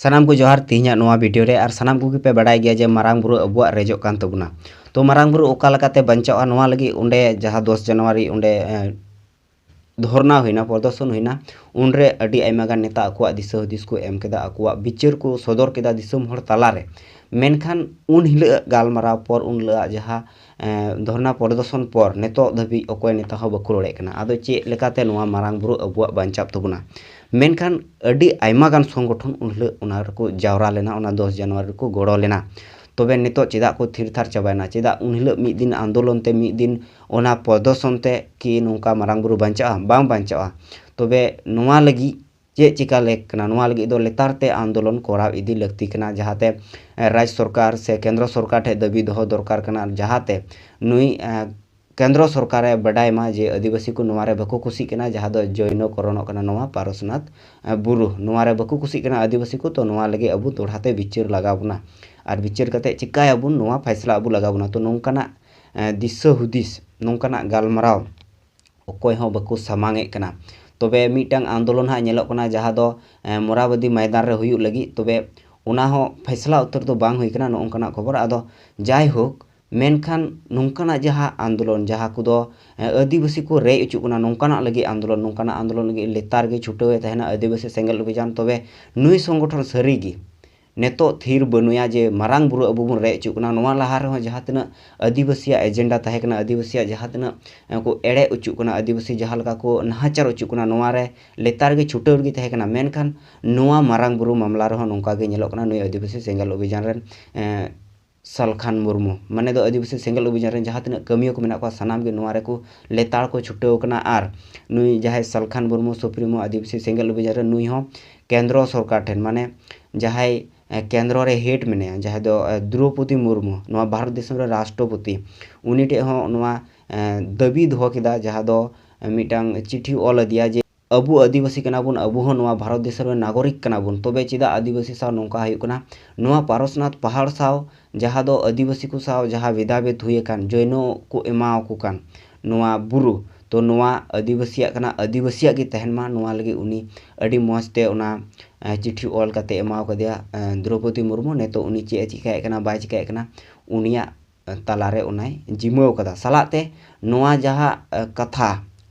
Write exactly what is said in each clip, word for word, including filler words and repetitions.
ᱥᱟᱱᱟᱢ ᱠᱚ ᱡᱚᱦᱟᱨ ᱛᱮᱦᱮᱧᱟᱜ ᱱᱚᱣᱟ ᱵᱷᱤᱰᱤᱭᱳ ᱨᱮ᱾ ᱟᱨ ᱥᱟᱱᱟᱢ ᱠᱚᱜᱮ ᱯᱮ ᱵᱟᱰᱟᱭ ᱜᱮᱭᱟ ᱡᱮ ᱢᱟᱨᱟᱝ ᱵᱩᱨᱩ ᱟᱵᱚᱣᱟᱜ ᱨᱮᱡᱚᱜ ᱠᱟᱱ ᱛᱟᱵᱚᱱᱟ᱾ ᱛᱚ ᱢᱟᱨᱟᱝ ᱵᱩᱨᱩ ᱚᱠᱟ ᱞᱮᱠᱟᱛᱮ ᱵᱟᱧᱪᱟᱜᱼᱟ, ᱱᱚᱣᱟ ᱞᱟᱹᱜᱤᱫ ᱚᱸᱰᱮ ᱡᱟᱦᱟᱸ ᱫᱚᱥ ᱡᱟᱱᱩᱣᱟᱨᱤ ᱚᱸᱰᱮ, ᱮ, ᱫᱷᱚᱨᱱᱟ ᱦᱩᱭᱱᱟ, ᱯᱨᱚᱫᱚᱨᱥᱚᱱ ᱦᱩᱭᱱᱟ, ᱩᱱᱨᱮ ᱟᱹᱰᱤ ᱟᱭᱢᱟ ᱜᱟᱱ ᱱᱮᱛᱟ ᱟᱠᱚᱣᱟᱜ ᱫᱤᱥᱟᱹ ᱦᱩᱫᱤᱥ ᱠᱚ ᱮᱢ ᱠᱮᱫᱟ, ᱟᱠᱚᱣᱟᱜ ᱵᱤᱪᱟᱹᱨ ᱠᱚ ᱥᱚᱫᱚᱨ ᱠᱮᱫᱟ ᱫᱤᱥᱚᱢ ᱦᱚᱲ ᱛᱟᱞᱟᱨᱮ᱾ ᱢᱮᱱᱠᱷᱟᱱ ᱩᱱ ᱦᱤᱞᱳᱜ ᱜᱟᱞᱢᱟᱨᱟᱣ ᱯᱚᱨ, ᱩᱱ ᱦᱤᱞᱳᱜ ᱡᱟᱦᱟᱸ, ᱮ, ᱫᱷᱚᱨᱱᱟ ᱯᱨᱚᱫᱚᱨᱥᱚᱱ ᱯᱚᱨ ᱱᱤᱛᱚᱜ ᱫᱷᱟᱹᱵᱤᱡ ᱚᱠᱚᱭ ᱱᱮᱛᱟ ᱦᱚᱸ ᱵᱟᱠᱚ ᱨᱚᱲᱮᱫ ᱠᱟᱱᱟ᱾ ᱟᱫᱚ ᱪᱮᱫ ᱞᱮᱠᱟᱛᱮ ᱱᱚᱣᱟ ᱢᱟᱨᱟᱝ ᱵᱩᱨᱩ ᱟᱵᱚᱣᱟᱜ ᱵᱟᱧᱪᱟᱜ ᱛᱟᱵᱚᱱᱟ? ᱢᱮᱱᱠᱷᱟᱱ ᱟᱹᱰᱤ ᱟᱭᱢᱟ ᱜᱟᱱ ᱥᱚᱝᱜᱚᱴᱷᱚᱱ ᱩᱱ ᱦᱤᱞᱳᱜ ᱚᱱᱟ ᱨᱮᱠᱚ ᱡᱟᱣᱨᱟ ᱞᱮᱱᱟ, ᱚᱱᱟ ᱫᱚᱥ ᱡᱟᱱᱩᱣᱟᱨᱤ ᱨᱮᱠᱚ ᱜᱚᱲᱚ ᱞᱮᱱᱟ᱾ ᱛᱚᱵᱮ ᱱᱤᱛᱚᱜ ᱪᱮᱫᱟᱜ ᱠᱚ ᱛᱷᱤᱨ ᱛᱷᱟᱨ ᱪᱟᱵᱟᱭᱮᱱᱟ? ᱪᱮᱫᱟᱜ ᱩᱱ ᱦᱤᱞᱳᱜ ᱢᱤᱫ ᱫᱤᱱ ᱟᱱᱫᱳᱞᱚᱱ ᱛᱮ, ᱢᱤᱫ ᱫᱤᱱ ᱚᱱᱟ ᱯᱨᱚᱫᱚᱨᱥᱚᱱ ᱛᱮ ᱠᱤ ᱱᱚᱝᱠᱟ ᱢᱟᱨᱟᱝ ᱵᱩᱨᱩ ᱵᱟᱧᱪᱟᱜᱼᱟ? ᱵᱟᱝ ᱵᱟᱧᱪᱟᱜᱼᱟ᱾ ᱛᱚᱵᱮ ᱱᱚᱣᱟ ᱞᱟᱹᱜᱤᱫ ᱪᱮᱫ ᱪᱤᱠᱟ ᱞᱮᱠ ᱠᱟᱱᱟ? ᱱᱚᱣᱟ ᱞᱟᱹᱜᱤᱫ ᱫᱚ ᱞᱮᱛᱟᱲ ᱛᱮ ᱟᱱᱫᱳᱞᱚᱱ ᱠᱚᱨᱟᱣ ᱤᱫᱤ ᱞᱟᱹᱠᱛᱤ ᱠᱟᱱᱟ, ᱡᱟᱦᱟᱸᱛᱮ, ᱮ, ᱨᱟᱡᱽ ᱥᱚᱨᱠᱟᱨ ᱥᱮ ᱠᱮᱱᱫᱨᱚ ᱥᱚᱨᱠᱟᱨ ᱴᱷᱮᱱ ᱫᱟᱹᱵᱤ ᱫᱚᱦᱚ ᱫᱚᱨᱠᱟᱨ ᱠᱟᱱᱟ, ᱡᱟᱦᱟᱸᱛᱮ ᱱᱩᱭ, ᱮ, ᱠᱮᱱᱫᱨᱚ ᱥᱚᱨᱠᱟᱨᱮ ᱵᱟᱰᱟᱭ ᱢᱟ ᱡᱮ ᱟᱹᱫᱤᱵᱟᱹᱥᱤ ᱠᱚ ᱱᱚᱣᱟ ᱨᱮ ᱵᱟᱠᱚ ᱠᱩᱥᱤᱜ ᱠᱟᱱᱟ, ᱡᱟᱦᱟᱸ ᱫᱚ ᱡᱚᱭᱱᱚ ᱠᱚᱨᱚᱱᱚᱜ ᱠᱟᱱᱟ ᱱᱚᱣᱟ ᱯᱟᱨᱚᱥᱱᱟᱛᱷ, ᱮ, ᱵᱩᱨᱩ᱾ ᱱᱚᱣᱟ ᱨᱮ ᱵᱟᱠᱚ ᱠᱩᱥᱤᱜ ᱠᱟᱱᱟ ᱟᱹᱫᱤᱵᱟᱹᱥᱤ ᱠᱚ, ᱛᱚ ᱱᱚᱣᱟ ᱞᱟᱹᱜᱤᱫ ᱟᱵᱚ ᱫᱚᱦᱲᱟ ᱛᱮ ᱵᱤᱪᱟᱹᱨ ᱞᱟᱜᱟᱣ ᱵᱚᱱᱟ᱾ ᱟᱨ ᱵᱤᱪᱟᱹᱨ ᱠᱟᱛᱮ ᱪᱤᱠᱟᱭᱟᱵᱚᱱ, ᱱᱚᱣᱟ ᱯᱷᱟᱭᱥᱞᱟ ᱟᱵᱚ ᱞᱟᱜᱟᱣ ᱵᱚᱱᱟ᱾ ᱛᱚ ᱱᱚᱝᱠᱟᱱᱟᱜ, ᱮ, ᱫᱤᱥᱟᱹ ᱦᱩᱫᱤᱥ, ᱱᱚᱝᱠᱟᱱᱟᱜ ᱜᱟᱞᱢᱟᱨᱟᱣ ᱚᱠᱚᱭ ᱦᱚᱸ ᱵᱟᱠᱚ ᱥᱟᱢᱟᱝ ᱮᱫ ᱠᱟᱱᱟ᱾ ᱛᱚᱵᱮ ᱢᱤᱫᱴᱟᱝ ᱟᱱᱫᱳᱞᱚᱱ ᱦᱟᱸᱜ ᱧᱮᱞᱚᱜ ᱠᱟᱱᱟ, ᱡᱟᱦᱟᱸ ᱫᱚ, ᱮ, ᱢᱚᱨᱟᱵᱟᱫᱤ ᱢᱚᱭᱫᱟᱱ ᱨᱮ ᱦᱩᱭᱩᱜ ᱞᱟᱹᱜᱤᱫ᱾ ᱛᱚᱵᱮ ᱚᱱᱟ ᱦᱚᱸ ᱯᱷᱟᱭᱥᱞᱟ ᱩᱛᱟᱹᱨ ᱫᱚ ᱵᱟᱝ ᱦᱩᱭ ᱠᱟᱱᱟ, ᱱᱚᱜᱼᱚ ᱱᱚᱝᱠᱟᱱᱟᱜ ᱠᱷᱚᱵᱚᱨ᱾ ᱟᱫᱚ ᱡᱟᱭᱦᱳᱠ, ᱢᱮᱱᱠᱷᱟᱱ ᱱᱚᱝᱠᱟᱱᱟᱜ ᱡᱟᱦᱟᱸ ᱟᱱᱫᱳᱞᱚᱱ, ᱡᱟᱦᱟᱸ ᱠᱚᱫᱚ, ᱮ, ᱟᱹᱫᱤᱵᱟᱹᱥᱤ ᱠᱚ ᱨᱮᱡ ᱦᱚᱪᱚᱜ ᱠᱟᱱᱟ, ᱱᱚᱝᱠᱟᱱᱟᱜ ᱞᱟᱹᱜᱤᱫ ᱟᱱᱫᱳᱞᱚᱱ, ᱱᱚᱝᱠᱟᱱᱟᱜ ᱟᱱᱫᱳᱞᱚᱱ ᱞᱟᱹᱜᱤᱫ ᱞᱮᱛᱟᱲ ᱜᱮ ᱪᱷᱩᱴᱟᱹᱣ ᱮ ᱛᱟᱦᱮᱱᱟ ᱟᱹᱫᱤᱵᱟᱹᱥᱤ ᱥᱮᱸᱜᱮᱞ ᱚᱵᱷᱤᱡᱟᱱ᱾ ᱛᱚᱵᱮ ᱱᱩᱭ ᱥᱚᱝᱜᱚᱴᱷᱚᱱ ᱥᱟᱹᱨᱤ ᱜᱮ ᱱᱤᱛᱚᱜ ᱛᱷᱤᱨ ᱵᱟᱹᱱᱩᱭᱟ ᱡᱮ ᱢᱟᱨᱟᱝ ᱵᱩᱨᱩ ᱟᱵᱚ ᱵᱚᱱ ᱨᱮᱡ ᱦᱚᱪᱚᱜ ᱠᱟᱱᱟ᱾ ᱱᱚᱣᱟ ᱞᱟᱦᱟ ᱨᱮᱦᱚᱸ ᱡᱟᱦᱟᱸ ᱛᱤᱱᱟᱹᱜ ᱟᱹᱫᱤᱵᱟᱹᱥᱤᱭᱟᱜ ᱮᱡᱮᱱᱰᱟ ᱛᱟᱦᱮᱸ ᱠᱟᱱᱟ, ᱟᱹᱫᱤᱵᱟᱹᱥᱤᱭᱟᱜ ᱡᱟᱦᱟᱸ ᱛᱤᱱᱟᱹᱜ, ᱮ, ᱠᱚ ᱮᱲᱮ ᱦᱚᱪᱚᱜ ᱠᱟᱱᱟ, ᱟᱹᱫᱤᱵᱟᱹᱥᱤ ᱡᱟᱦᱟᱸ ᱞᱮᱠᱟ ᱠᱚ ᱱᱟᱦᱟᱪᱟᱨ ᱦᱚᱪᱚᱜ ᱠᱟᱱᱟ, ᱱᱚᱣᱟ ᱨᱮ ᱞᱮᱛᱟᱲ ᱜᱮ ᱪᱷᱩᱴᱟᱹᱣ ᱨᱮᱜᱮ ᱛᱟᱦᱮᱸ ᱠᱟᱱᱟ᱾ ᱢᱮᱱᱠᱷᱟᱱ ᱱᱚᱣᱟ ᱢᱟᱨᱟᱝ ᱵᱩᱨᱩ ᱢᱟᱢᱞᱟ ᱨᱮᱦᱚᱸ ᱱᱚᱝᱠᱟ ᱜᱮ ᱧᱮᱞᱚᱜ ᱠᱟᱱᱟ, ᱱᱩᱭ ᱟᱹᱫᱤᱵᱟᱹᱥᱤ ᱥᱮᱸᱜᱮᱞ ᱚᱵᱷᱤᱡᱟᱱ ᱨᱮᱱ, ᱮ, ᱥᱟᱞᱠᱷᱟᱱ ᱢᱩᱨᱢᱩ, ᱢᱟᱱᱮ ᱫᱚ ᱟᱹᱫᱤᱵᱟᱹᱥᱤ ᱥᱮᱸᱜᱮᱞ ᱚᱵᱷᱤᱡᱟᱱ ᱨᱮᱱ ᱡᱟᱦᱟᱸ ᱛᱤᱱᱟᱹᱜ ᱠᱟᱹᱢᱤᱭᱟᱹ ᱠᱚ ᱢᱮᱱᱟᱜ ᱠᱚᱣᱟ, ᱥᱟᱱᱟᱢ ᱜᱮ ᱱᱚᱣᱟ ᱨᱮᱠᱚ ᱞᱮᱛᱟᱲ ᱠᱚ ᱪᱷᱩᱴᱟᱹᱣ ᱠᱟᱱᱟ᱾ ᱟᱨ ᱱᱩᱭ ᱡᱟᱦᱟᱸᱭ ᱥᱟᱞᱠᱷᱟᱱ ᱢᱩᱨᱢᱩ, ᱥᱩᱯᱨᱤᱢᱳ ᱟᱹᱫᱤᱵᱟᱹᱥᱤ ᱥᱮᱸᱜᱮᱞ ᱚᱵᱷᱤᱡᱟᱱ ᱨᱮ, ᱱᱩᱭ ᱦᱚᱸ ᱠᱮᱱᱫᱨᱚ ᱥᱚᱨᱠᱟᱨ ᱴᱷᱮᱱ, ᱢᱟᱱᱮ ᱡᱟᱦᱟᱸᱭ, ᱮ, ᱠᱮᱱᱫᱨᱚ ᱨᱮ ᱦᱮᱰ ᱢᱮᱱᱟᱭᱟ, ᱡᱟᱦᱟᱸᱭ ᱫᱚ, ᱮ, ᱫᱨᱳᱯᱚᱫᱤ ᱢᱩᱨᱢᱩ, ᱱᱚᱣᱟ ᱵᱷᱟᱨᱚᱛ ᱫᱤᱥᱚᱢ ᱨᱮ ᱨᱟᱥᱴᱨᱚᱯᱚᱛᱤ, ᱩᱱᱤ ᱴᱷᱮᱱ ᱦᱚᱸ ᱱᱚᱣᱟ, ᱮ, ᱫᱟᱹᱵᱤ ᱫᱚᱦᱚ ᱠᱮᱫᱟ, ᱡᱟᱦᱟᱸ ᱫᱚ, ᱮ, ᱢᱤᱫᱴᱟᱝ ᱪᱤᱴᱷᱤ ᱚᱞ ᱟᱫᱮᱭᱟ ᱡᱮ, ᱟᱵᱚ ᱟᱹᱫᱤᱵᱟᱹᱥᱤ ᱠᱟᱱᱟ ᱵᱚᱱ, ᱟᱵᱚ ᱦᱚᱸ ᱱᱚᱣᱟ ᱵᱷᱟᱨᱚᱛ ᱫᱤᱥᱚᱢ ᱨᱮᱱ ᱱᱟᱜᱚᱨᱤᱠ ᱠᱟᱱᱟ ᱵᱚᱱ, ᱛᱚᱵᱮ ᱪᱮᱫᱟᱜ ᱟᱹᱫᱤᱵᱟᱹᱥᱤ ᱥᱟᱶ ᱱᱚᱝᱠᱟ ᱦᱩᱭᱩᱜ ᱠᱟᱱᱟ? ᱱᱚᱣᱟ ᱯᱟᱨᱚᱥᱱᱟᱛᱷ ᱯᱟᱦᱟᱲ ᱥᱟᱶ, ᱡᱟᱦᱟᱸ ᱫᱚ ᱟᱹᱫᱤᱵᱟᱹᱥᱤ ᱠᱚ ᱥᱟᱶ ᱡᱟᱦᱟᱸ ᱵᱷᱮᱫᱟᱵᱷᱮᱫ ᱦᱩᱭ ᱟᱠᱟᱱ, ᱡᱚᱭᱱᱚ ᱠᱚ ᱮᱢᱟᱣᱟᱠᱚ ᱠᱟᱱ ᱱᱚᱣᱟ ᱵᱩᱨᱩ, ᱛᱚ ᱱᱚᱣᱟ ᱟᱹᱫᱤᱵᱟᱹᱥᱤᱭᱟᱜ ᱠᱟᱱᱟ, ᱟᱹᱫᱤᱵᱟᱹᱥᱤᱭᱟᱜ ᱜᱮ ᱛᱟᱦᱮᱱ ᱢᱟ, ᱱᱚᱣᱟ ᱞᱟᱹᱜᱤᱫ ᱩᱱᱤ ᱟᱹᱰᱤ ᱢᱚᱡᱽ ᱛᱮ ᱚᱱᱟ ᱮ, ᱪᱤᱴᱷᱤ ᱚᱞ ᱠᱟᱛᱮ ᱮᱢᱟᱣ ᱠᱟᱫᱮᱭᱟ, ᱮ, ᱫᱨᱚᱣᱯᱚᱫᱤ ᱢᱩᱨᱢᱩ᱾ ᱱᱤᱛᱚᱜ ᱩᱱᱤ ᱪᱮᱫ ᱮ ᱪᱤᱠᱟᱹᱭᱮᱫ ᱠᱟᱱᱟ, ᱵᱟᱭ ᱪᱤᱠᱟᱹᱭᱮᱫ ᱠᱟᱱᱟ, ᱩᱱᱤᱭᱟᱜ, ᱮ, ᱛᱟᱞᱟᱨᱮ ᱚᱱᱟᱭ ᱡᱤᱢᱟᱹᱣ ᱠᱟᱫᱟ᱾ ᱥᱟᱞᱟᱜ ᱛᱮ ᱱᱚᱣᱟ ᱡᱟᱦᱟᱸ, ᱮ, ᱠᱟᱛᱷᱟ,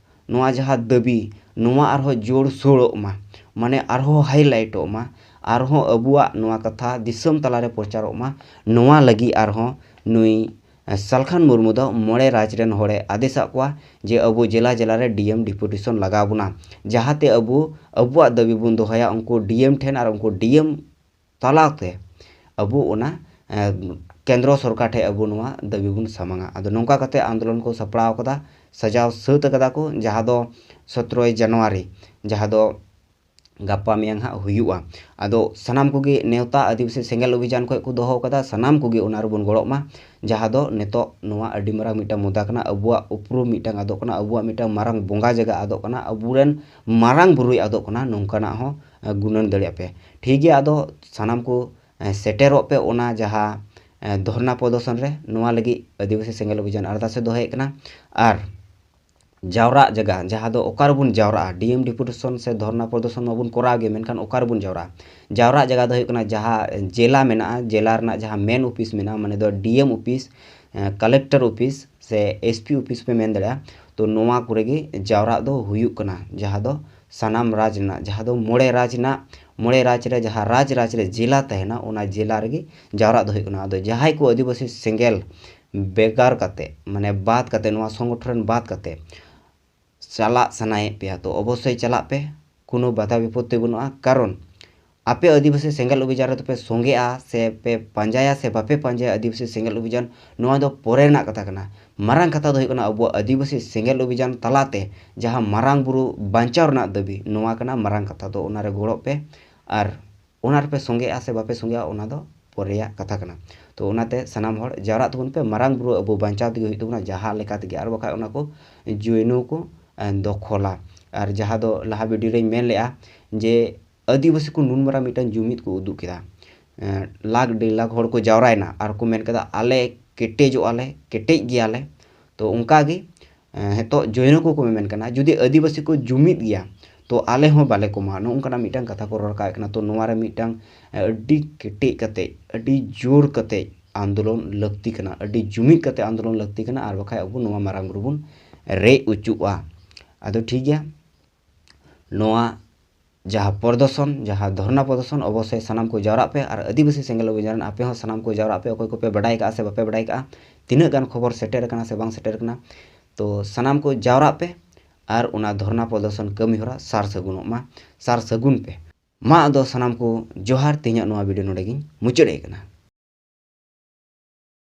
ᱱᱚᱣᱟ ᱡᱟᱦᱟᱸ ᱫᱟᱹᱵᱤ, ᱱᱚᱣᱟ ᱟᱨᱦᱚᱸ ᱡᱳᱨ ᱥᱳᱲᱚᱜ ᱢᱟ, ᱢᱟᱱᱮ ᱟᱨᱦᱚᱸ highlightᱚᱜ ᱢᱟ, ᱟᱨᱦᱚᱸ ᱟᱵᱚᱣᱟᱜ ᱱᱚᱣᱟ ᱠᱟᱛᱷᱟ ᱫᱤᱥᱚᱢ ᱛᱟᱞᱟᱨᱮ ᱯᱨᱚᱪᱟᱨᱚᱜ ᱢᱟ, ᱱᱚᱣᱟ ᱞᱟᱹᱜᱤᱫ ᱟᱨᱦᱚᱸ ᱱᱩᱭ, ᱮ, ᱥᱟᱞᱠᱷᱟᱱ ᱢᱩᱨᱢᱩ ᱫᱚ ᱢᱚᱬᱮ ᱨᱟᱡᱽ ᱨᱮᱱ ᱦᱚᱲᱮ ᱟᱫᱮᱥᱟᱜ ᱠᱚᱣᱟ ᱡᱮ ᱟᱵᱚ ᱡᱮᱞᱟ ᱡᱮᱞᱟ ᱨᱮ DM deputation ᱞᱟᱜᱟᱣ ᱵᱚᱱᱟ, ᱡᱟᱦᱟᱸᱛᱮ ᱟᱵᱚ ᱟᱵᱚᱣᱟᱜ ᱫᱟᱹᱵᱤ ᱵᱚᱱ ᱫᱚᱦᱚᱭᱟ, ᱩᱱᱠᱩ DM ᱴᱷᱮᱱ ᱟᱨ ᱩᱱᱠᱩ DM ᱛᱟᱞᱟᱛᱮ ᱟᱵᱚ ᱚᱱᱟ, ᱮ, ᱠᱮᱱᱫᱨᱚ ᱥᱚᱨᱠᱟᱨ ᱴᱷᱮᱱ ᱟᱵᱚ ᱱᱚᱣᱟ ᱫᱟᱹᱵᱤ ᱵᱚᱱ ᱥᱟᱢᱟᱝᱟ᱾ ᱟᱫᱚ ᱱᱚᱝᱠᱟ ᱠᱟᱛᱮ ᱟᱱᱫᱳᱞᱚᱱ ᱠᱚ ᱥᱟᱯᱲᱟᱣ ᱠᱟᱫᱟ, ᱥᱟᱡᱟᱣ ᱥᱟᱹᱛ ᱠᱟᱫᱟ ᱠᱚ, ᱡᱟᱦᱟᱸ ᱫᱚ ᱥᱚᱛᱨᱚᱭ ᱡᱟᱱᱩᱣᱟᱨᱤ, ᱡᱟᱦᱟᱸ ᱫᱚ ᱜᱟᱯᱟ ᱢᱮᱭᱟᱝ ᱦᱟᱸᱜ ᱦᱩᱭᱩᱜᱼᱟ᱾ ᱟᱫᱚ ᱥᱟᱱᱟᱢ ᱠᱚᱜᱮ ᱱᱮᱣᱛᱟ ᱟᱹᱫᱤᱵᱟᱹᱥᱤ ᱥᱮᱸᱜᱮᱞ ᱚᱵᱷᱤᱡᱟᱱ ᱠᱷᱚᱱ ᱠᱚ ᱫᱚᱦᱚ ᱠᱟᱫᱟ, ᱥᱟᱱᱟᱢ ᱠᱚᱜᱮ ᱚᱱᱟ ᱨᱮᱵᱚᱱ ᱜᱚᱲᱚᱜ ᱢᱟ, ᱡᱟᱦᱟᱸ ᱫᱚ ᱱᱤᱛᱚᱜ ᱱᱚᱣᱟ ᱟᱹᱰᱤ ᱢᱟᱨᱟᱝ ᱢᱤᱫᱴᱟᱝ ᱢᱩᱫᱽᱫᱟ ᱠᱟᱱᱟ, ᱟᱵᱚᱣᱟᱜ ᱩᱯᱨᱩᱢ ᱢᱤᱫᱴᱟᱝ ᱟᱫᱚᱜ ᱠᱟᱱᱟ, ᱟᱵᱚᱣᱟᱜ ᱢᱤᱫᱴᱟᱝ ᱢᱟᱨᱟᱝ ᱵᱚᱸᱜᱟ ᱡᱟᱭᱜᱟ ᱟᱫᱚᱜ ᱠᱟᱱᱟ, ᱟᱵᱚᱨᱮᱱ ᱢᱟᱨᱟᱝ ᱵᱩᱨᱩᱭ ᱟᱫᱚᱜ ᱠᱟᱱᱟ, ᱱᱚᱝᱠᱟᱱᱟᱜ ᱦᱚᱸ, ᱮ, ᱜᱩᱱᱟᱹᱱ ᱫᱟᱲᱮᱭᱟᱜ ᱯᱮ᱾ ᱴᱷᱤᱠ ᱜᱮᱭᱟ, ᱟᱫᱚ ᱥᱟᱱᱟᱢ ᱠᱚ, ᱮ, ᱥᱮᱴᱮᱨᱚᱜ ᱯᱮ ᱚᱱᱟ ᱡᱟᱦᱟᱸ, ᱮ, ᱫᱷᱚᱨᱱᱟ ᱯᱨᱚᱫᱚᱨᱥᱚᱱ ᱨᱮ᱾ ᱱᱚᱣᱟ ᱞᱟᱹᱜᱤᱫ ᱟᱹᱫᱤᱵᱟᱹᱥᱤ ᱥᱮᱸᱜᱮᱞ ᱚᱵᱷᱤᱡᱟᱱ ᱟᱨᱫᱟᱥ ᱮ ᱫᱚᱦᱚᱭᱮᱫ ᱠᱟᱱᱟ᱾ ᱟᱨ ᱡᱟᱣᱨᱟᱜ ᱡᱟᱭᱜᱟ, ᱡᱟᱦᱟᱸ ᱫᱚ ᱚᱠᱟ ᱨᱮᱵᱚᱱ ᱡᱟᱣᱨᱟᱜᱼᱟ, DM deputation ᱥᱮ ᱫᱷᱚᱨᱱᱟ ᱯᱨᱚᱫᱚᱨᱥᱚᱱ ᱢᱟᱵᱚᱱ ᱠᱚᱨᱟᱣ ᱜᱮ, ᱢᱮᱱᱠᱷᱟᱱ ᱚᱠᱟ ᱨᱮᱵᱚᱱ ᱡᱟᱣᱨᱟᱜᱼᱟ? ᱡᱟᱣᱨᱟᱜ ᱡᱟᱭᱜᱟ ᱫᱚ ᱦᱩᱭᱩᱜ ᱠᱟᱱᱟ ᱡᱟᱦᱟᱸ ᱡᱮᱞᱟ ᱢᱮᱱᱟᱜᱼᱟ, ᱡᱮᱞᱟ ᱨᱮᱱᱟᱜ ᱡᱟᱦᱟᱸ main office ᱢᱮᱱᱟᱜᱼᱟ, ᱢᱟᱱᱮ ᱫᱚ DM office, ᱮ, collector office ᱥᱮ SP office ᱯᱮ ᱢᱮᱱ ᱫᱟᱲᱮᱭᱟᱜᱼᱟ᱾ ᱛᱚ ᱱᱚᱣᱟ ᱠᱚᱨᱮ ᱜᱮ ᱡᱟᱣᱨᱟᱜ ᱫᱚ ᱦᱩᱭᱩᱜ ᱠᱟᱱᱟ, ᱡᱟᱦᱟᱸ ᱫᱚ ᱥᱟᱱᱟᱢ ᱨᱟᱡᱽ ᱨᱮᱱᱟᱜ, ᱡᱟᱦᱟᱸ ᱫᱚ ᱢᱚᱬᱮ ᱨᱟᱡᱽ ᱨᱮᱱᱟᱜ, ᱢᱚᱬᱮ ᱨᱟᱡᱽ ᱨᱮ ᱡᱟᱦᱟᱸ ᱨᱟᱡᱽ, ᱨᱟᱡᱽ ᱨᱮ ᱡᱮᱞᱟ ᱛᱟᱦᱮᱱᱟ, ᱚᱱᱟ ᱡᱮᱞᱟ ᱨᱮᱜᱮ ᱡᱟᱣᱨᱟᱜ ᱫᱚ ᱦᱩᱭᱩᱜ ᱠᱟᱱᱟ᱾ ᱟᱫᱚ ᱡᱟᱦᱟᱸᱭ ᱠᱚ ᱟᱹᱫᱤᱵᱟᱹᱥᱤ ᱥᱮᱸᱜᱮᱞ ᱵᱮᱜᱟᱨ ᱠᱟᱛᱮ, ᱢᱟᱱᱮ ᱵᱟᱫ ᱠᱟᱛᱮ, ᱱᱚᱣᱟ ᱥᱚᱝᱜᱚᱴᱷᱚᱱ ᱨᱮᱱ ᱵᱟᱫ ᱠᱟᱛᱮ ᱪᱟᱞᱟᱜ ᱥᱟᱱᱟᱭᱮᱫ ᱯᱮᱭᱟ, ᱛᱚ ᱚᱵᱚᱥᱥᱳᱭ ᱪᱟᱞᱟᱜ ᱯᱮ, ᱠᱳᱱᱳ ᱵᱟᱫᱷᱟ ᱵᱤᱯᱚᱛᱛᱤ ᱵᱟᱹᱱᱩᱜᱼᱟ᱾ ᱠᱟᱨᱚᱱ ᱟᱯᱮ ᱟᱹᱫᱤᱵᱟᱹᱥᱤ ᱥᱮᱸᱜᱮᱞ ᱚᱵᱷᱤᱡᱟᱱ ᱨᱮᱫᱚ ᱯᱮ ᱥᱚᱸᱜᱮᱜᱼᱟ ᱥᱮ ᱯᱮ ᱯᱟᱸᱡᱟᱭᱟ ᱥᱮ ᱵᱟᱯᱮ ᱯᱟᱸᱡᱟᱭᱟ ᱟᱹᱫᱤᱵᱟᱹᱥᱤ ᱥᱮᱸᱜᱮᱞ ᱚᱵᱷᱤᱡᱟᱱ, ᱱᱚᱣᱟ ᱫᱚ ᱯᱚᱨᱮ ᱨᱮᱱᱟᱜ ᱠᱟᱛᱷᱟ ᱠᱟᱱᱟ᱾ ᱢᱟᱨᱟᱝ ᱠᱟᱛᱷᱟ ᱫᱚ ᱦᱩᱭᱩᱜ ᱠᱟᱱᱟ ᱟᱵᱚᱣᱟᱜ ᱟᱹᱫᱤᱵᱟᱹᱥᱤ ᱥᱮᱸᱜᱮᱞ ᱚᱵᱷᱤᱡᱟᱱ ᱛᱟᱞᱟᱛᱮ ᱡᱟᱦᱟᱸ ᱢᱟᱨᱟᱝ ᱵᱩᱨᱩ ᱵᱟᱧᱪᱟᱣ ᱨᱮᱱᱟᱜ ᱫᱟᱹᱵᱤ, ᱱᱚᱣᱟ ᱠᱟᱱᱟ ᱢᱟᱨᱟᱝ ᱠᱟᱛᱷᱟ᱾ ᱛᱚ ᱚᱱᱟᱨᱮ ᱜᱚᱲᱚᱜ ᱯᱮ᱾ ᱟᱨ ᱚᱱᱟ ᱨᱮᱯᱮ ᱥᱚᱸᱜᱮᱜᱼᱟ ᱥᱮ ᱵᱟᱯᱮ ᱥᱚᱸᱜᱮᱜᱼᱟ, ᱚᱱᱟ ᱫᱚ ᱯᱚᱨᱮᱭᱟᱜ ᱠᱟᱛᱷᱟ ᱠᱟᱱᱟ᱾ ᱛᱚ ᱚᱱᱟᱛᱮ ᱥᱟᱱᱟᱢ ᱦᱚᱲ ᱡᱟᱣᱨᱟᱜ ᱛᱟᱵᱚᱱ ᱯᱮ, ᱢᱟᱨᱟᱝ ᱵᱩᱨᱩ ᱟᱵᱚ ᱵᱟᱧᱪᱟᱣ ᱛᱮᱜᱮ ᱦᱩᱭᱩᱜ ᱛᱟᱵᱚᱱᱟ, ᱡᱟᱦᱟᱸ ᱞᱮᱠᱟ ᱛᱮᱜᱮ, ᱟᱨ ᱵᱟᱠᱷᱟᱡ ᱚᱱᱟ ᱠᱚ ᱡᱳᱭᱱᱚ ᱠᱚ, ᱮ, ᱫᱚᱠᱷᱚᱞᱟ᱾ ᱟᱨ ᱡᱟᱦᱟᱸ ᱫᱚ ᱞᱟᱦᱟ video ᱨᱮᱧ ᱢᱮᱱ ᱞᱮᱜᱼᱟ ᱡᱮ ᱟᱹᱫᱤᱵᱟᱹᱥᱤ ᱠᱚ ᱱᱩᱱ ᱢᱟᱨᱟᱝ ᱢᱤᱫᱴᱟᱝ ᱡᱩᱢᱤᱫ ᱠᱚ ᱩᱫᱩᱜ ᱠᱮᱫᱟ, ᱮ, ᱞᱟᱠᱷ ᱰᱮᱲ ᱞᱟᱠᱷ ᱦᱚᱲ ᱠᱚ ᱡᱟᱣᱨᱟᱭᱮᱱᱟ ᱟᱨ ᱠᱚ ᱢᱮᱱ ᱠᱮᱫᱟ, "ᱟᱞᱮ ᱠᱮᱴᱮᱡᱚᱜᱼᱟ ᱞᱮ, ᱠᱮᱴᱮᱡ ᱜᱮᱭᱟᱞᱮ᱾" ᱛᱚ ᱚᱱᱠᱟ ᱜᱮ, ᱮ, ᱱᱤᱛᱚᱜ ᱡᱳᱭᱱᱚ ᱠᱚᱠᱚ ᱢᱮᱢᱮᱱ ᱠᱟᱱᱟ, ᱡᱩᱫᱤ ᱟᱹᱫᱤᱵᱟᱹᱥᱤ ᱠᱚ ᱡᱩᱢᱤᱫ ᱜᱮᱭᱟ, ᱛᱚ ᱟᱞᱮ ᱦᱚᱸ ᱵᱟᱞᱮ ᱠᱚᱢᱟ, ᱱᱚᱜᱼᱚ ᱱᱚᱝᱠᱟᱱᱟᱜ ᱢᱤᱫᱴᱟᱝ ᱠᱟᱛᱷᱟ ᱠᱚ ᱨᱚᱲ ᱨᱟᱠᱟᱵᱮᱫ ᱠᱟᱱᱟ᱾ ᱛᱚ ᱱᱚᱣᱟ ᱨᱮ ᱢᱤᱫᱴᱟᱝ ᱟᱹᱰᱤ ᱠᱮᱴᱮᱡ ᱠᱟᱛᱮ, ᱟᱹᱰᱤ ᱡᱳᱨ ᱠᱟᱛᱮ ᱟᱱᱫᱳᱞᱚᱱ ᱞᱟᱹᱠᱛᱤ ᱠᱟᱱᱟ, ᱟᱹᱰᱤ ᱡᱩᱢᱤᱫ ᱠᱟᱛᱮ ᱟᱱᱫᱳᱞᱚᱱ ᱞᱟᱹᱠᱛᱤ ᱠᱟᱱᱟ, ᱟᱨ ᱵᱟᱠᱷᱟᱡ ᱟᱵᱚ ᱱᱚᱣᱟ ᱢᱟᱨᱟᱝ ᱵᱩᱨᱩ ᱵᱚᱱ ᱨᱮᱡ ᱚᱪᱚᱜᱼᱟ᱾ ᱟᱫᱚ ᱴᱷᱤᱠ ᱜᱮᱭᱟ, ᱱᱚᱣᱟ ᱡᱟᱦᱟᱸ ᱯᱨᱚᱫᱚᱨᱥᱚᱱ, ᱡᱟᱦᱟᱸ ᱫᱷᱚᱨᱱᱟ ᱯᱨᱚᱫᱚᱨᱥᱚᱱ, ᱚᱵᱚᱥᱥᱳᱭ ᱥᱟᱱᱟᱢ ᱠᱚ ᱡᱟᱣᱨᱟᱜ ᱯᱮ᱾ ᱟᱨ ᱟᱹᱫᱤᱵᱟᱹᱥᱤ ᱥᱮᱸᱜᱮᱞ ᱚᱵᱷᱤᱡᱟᱱ ᱨᱮᱱ ᱟᱯᱮ ᱦᱚᱸ ᱥᱟᱱᱟᱢ ᱠᱚ ᱡᱟᱣᱨᱟᱜ ᱯᱮ, ᱚᱠᱚᱭ ᱠᱚᱯᱮ ᱵᱟᱰᱟᱭ ᱠᱟᱜᱼᱟ ᱥᱮ ᱵᱟᱯᱮ ᱵᱟᱰᱟᱭ ᱠᱟᱜᱼᱟ, ᱛᱤᱱᱟᱹᱜ ᱜᱟᱱ ᱠᱷᱚᱵᱚᱨ ᱥᱮᱴᱮᱨ ᱟᱠᱟᱱᱟ ᱥᱮ ᱵᱟᱝ ᱥᱮᱴᱮᱨ ᱟᱠᱟᱱᱟ᱾ ᱛᱚ ᱥᱟᱱᱟᱢ ᱠᱚ ᱡᱟᱣᱨᱟᱜ ᱯᱮ ᱟᱨ ᱚᱱᱟ ᱫᱷᱚᱨᱱᱟ ᱯᱨᱚᱫᱚᱨᱥᱚᱱ ᱠᱟᱹᱢᱤ ᱦᱚᱨᱟ ᱥᱟᱨ ᱥᱟᱹᱜᱩᱱᱚᱜ ᱢᱟ, ᱥᱟᱨ ᱥᱟᱹᱜᱩᱱ ᱯᱮ᱾ ᱢᱟ ᱟᱫᱚ ᱥᱟᱱᱟᱢ ᱠᱚ ᱡᱚᱦᱟᱨ, ᱛᱮᱦᱮᱧᱟᱜ ᱱᱚᱣᱟ ᱵᱷᱤᱰᱤᱭᱳ ᱱᱚᱰᱮ ᱜᱤᱧ ᱢᱩᱪᱟᱹᱫ ᱮᱫ ᱠᱟᱱᱟ᱾